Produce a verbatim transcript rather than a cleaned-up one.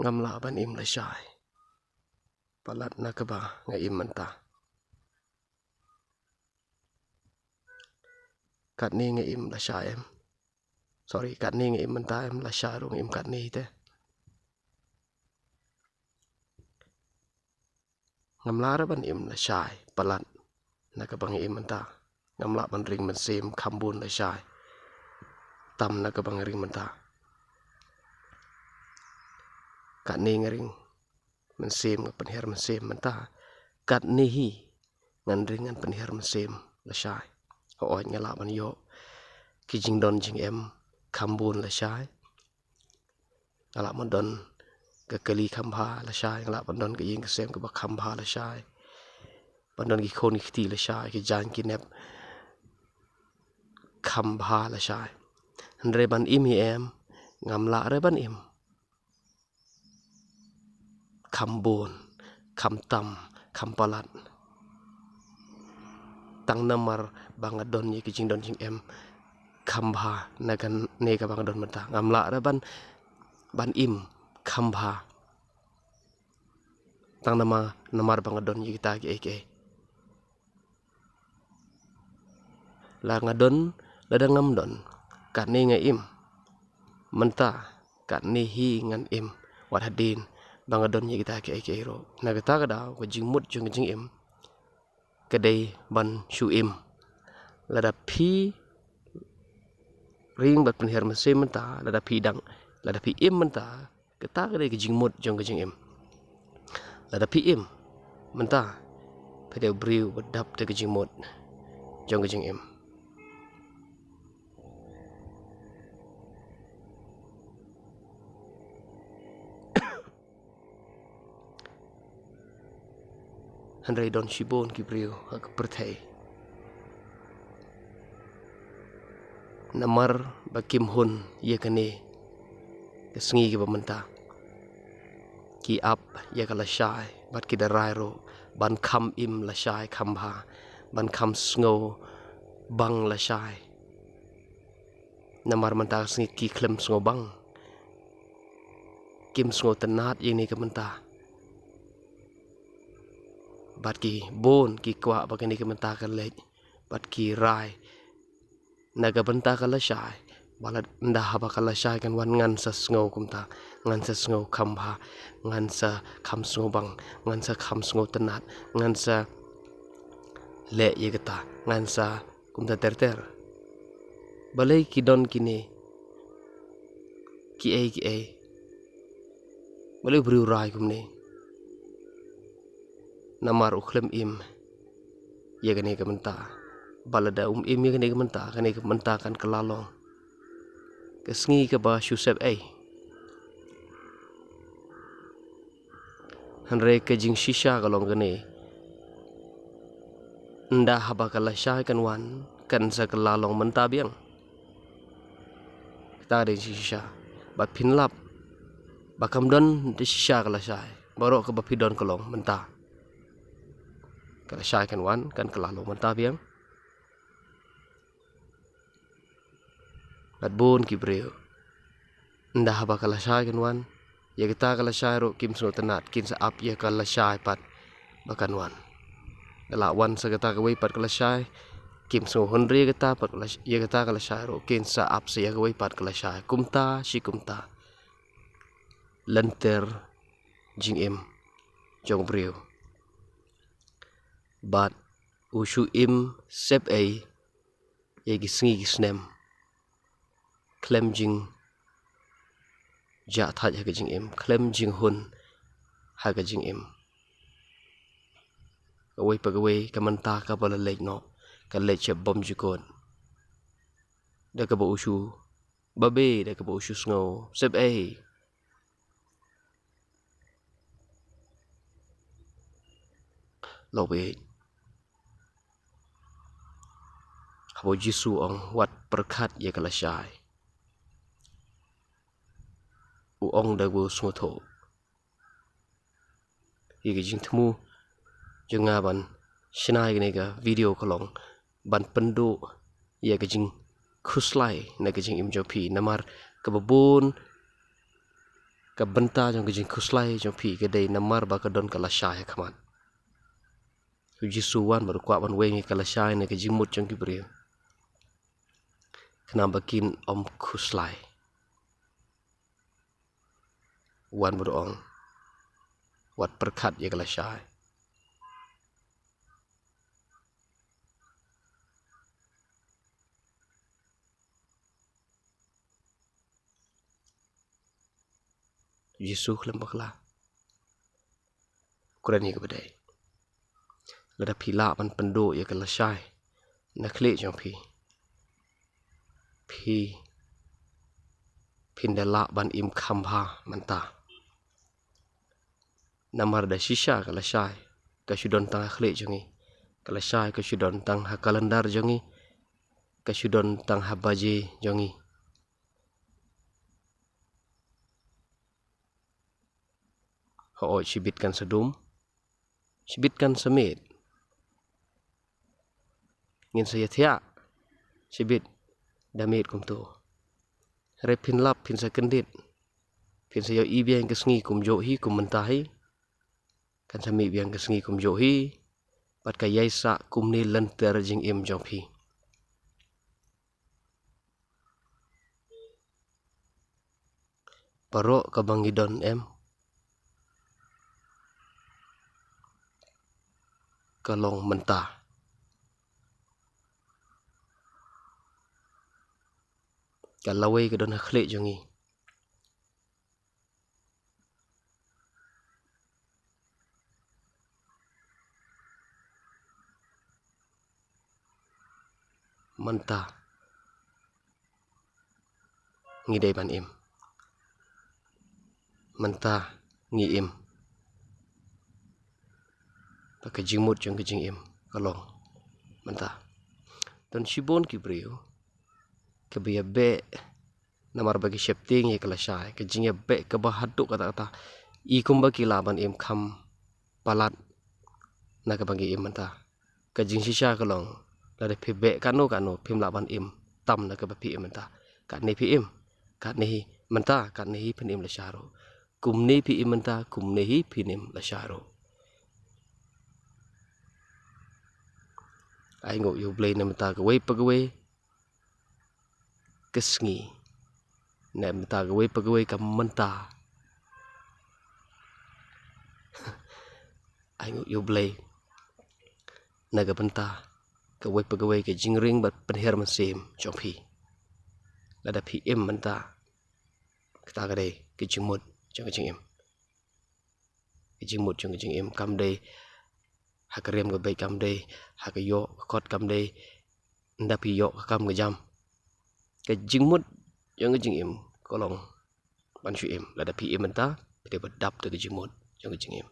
Ngam lah ban im lashai palat na kaba nga im mynta. Katne nga im lashai em. Sorry, katne nga im mynta em, lashai ruh nga im katne hi te. Ngam lah ruh ban im lashai palat na kaba nga im mynta. Ngam lah ban ring mynsiem kham bun lashai tam na kaba nga ring mynta. Katne nga ring mynsiem, nga pynhiar mynsiem mynta. Katne hi ngan ring ngan pynhiar mynsiem lashai. Hooid, nga lah ban ïoh ki jingdon jingem kham bun lashai. Nga lah ban don ka kali kham bha lashai, nga lah ban don ka ïing ka sem kaba kham bha lashai. Ban don ki khun ki kti lashai, ki jaiñ ki nep kham bha lashai. Hynrei ban im hi em, ngam lah ruh ban im kham bun, kham tam, kham palat. Tang namar ba nga don ïa ki jingdon jingem kham bha na kane kaba nga don mynta. Ngam lah ruh ban, ban im kham bha tang namar, namar ba nga don ïa kita kiei kiei. La nga don, lada ngam don, katne nga im mynta, katne hi ngan im wat hadien ba nga don ïa kita kiei kiei ruh. Na kata ka daw, ka jingmut jong ka jingim ka dei ban shu im. Lada phi ring bad pynhiar mynsiem mynta, lada phi dang, lada phi im mynta, kata ka dei ka jingmut jong ka jingim. Lada phi im mynta, phi dei u briew ba dap da ka jingmut jong ka jingim. Hynrei don shibun ki briew ha ka pyrthei, namar ba kim hun ïa kane ka sngi kaba mynta, ki ap ïa ka lashai bad ki da rai ruh ban kham im lashai kham bha, ban kham sngewbang lashai. Namar mynta ka sngi ki khlem sngewbang, kim sngewtynnad ïa kane ka mynta. Bad ki bun ki kwah ba kane ka mynta kan leit, bad ki rai na ka bynta ka lashai, ba lada haba ka lashai kan wan, ngan sa sngew kumta, ngan sa sngew kham bha, ngan sa kham sngewbang, ngan sa kham sngewtynnad, ngan sa leh ïa kata, ngan sa kumta ter ter. Balei ki don kine kiei kiei? Balei u briew u rai kumne? Namar u khlem im ïa kane ka mynta. Ba lada um im ïa kane ka mynta, kane ka mynta kan kylla long ka sngi kaba shu sep ei. Hynrei ka jingshisha ka long kane, ynda haba ka lashai kan wan, kan sa kylla long mynta biang. Kata ka dei ka jingshisha. Bad phin lap ba kam don da shisha ka lashai, baroh kaba phi don ka long mynta. Ka lashai kan wan, kan kylla long mynta biang. Bad bun ki briew, ynda haba ka lashai kan wan, ïa kata ka lashai ruh kim sngewtynnad, kin sa ap ïa ka lashai pat ba kan wan. Da la wan sa kata kawei pat ka lashai, kim sngewhynrei ïa kata pat ka lash-, ïa kata ka lashai ruh, kin sa ap sa ïa kawei pat ka lashai. Kumta shi kumta lynter jingim jong u briew. Bad u shu im sep ei ïa ki sngi ki snem khlem jingjahthait ha ka jingim, khlem jinghun ha ka jingim. Kawei pa kawei ka mynta kaba la leit noh, ka leit sha bymjukut. Da kaba u shu babe, da kaba u shu sngew sep ei. Lok baieit. Haba u Jisu u ong, wat pyrkhat ïa ka lashai, u ong da kaba u sngewthuh. Ïa ka jingthmu jong nga ban shna ïa kane ka video ka long ban pynduh ïa ka jingkhuslai na ka jingim jong phi, namar kaba bun Ka bynta jong ka jingkhuslai jong phi ka dei namar ba ka don ka lashai ha khmat. U Jisu u wan bad u kwah ban weng ïa ka lashai na ka jingmut jong ki briew. Khnang ba kin ym khuslai. U wan bad u ong, wat pyrkhat ïa ka lashai. Jisu khlem bakla. Kren ïa kaba dei. Lada phi lah ban pynduh ïa ka lashai na khlieh jong phi, phi, phin da lah ban im kham bha mynta. Namar da shisha ka lashai ka shu don tang ha khlieh jong ngi. Ka lashai ka shu don tang ha kalendar jong ngi. Ka shu don tang ha baje jong ngi. Hooid, shibit kan sa dum, shibit kan sa miet. Ngin sa ïathiah, shibit da miet kumto. Hynrei phin lap, phin sa kyndit, phin sa ïohi biang ka sngi kumjuh hi kum mynta hi. Kan sa mih biang ka sngi kumjuh hi. Bad ka ïai sah kumne lynter jingim jong phi. Baroh kaba ngi don, em, ka long mynta. Ka lawei ka don ha khlieh jong ngi. Mynta ngi dei ban im. Mynta ngi im. Ba ka jingmut jong ka jingim ka long mynta. Don shibun ki briew kiba ïa beh namar ba ki sheptieng ïa ka lashai, ka jingïabeh kaba haduh katta katta. I kumba ki lah ban im kham palat na kaba ngi im mynta. Ka jingshisha ka long, lada phi beh kano kano, phim lah ban im tam na kaba phi im mynta. Katne phi im, katne hi mynta, katne hi phin im lashai ruh. Kumne phi im mynta, kumne hi phin im lashai ruh. Ai nguh ïa U Blei na mynta kawei pa kawei ka sngi, na mynta kawei pa kawei ka mynta. Ai nguh ïa U Blei na ka bynta kawei pa kawei ka jingring bad pynhiar mynsiem jong phi. Lada phi im mynta, kata ka dei ka jingmut jong ka jingim. Ka jingmut jong ka jingim kam dei ha ka riam ka beit, kam dei ha ka ïoh ka khot, kam dei ynda phi ïoh ka kam ka jam. Ka jingmut jong ka jingim ka long ban shu im. Lada phi im mynta, phi dei ba dap da ka jingmut jong ka jingim.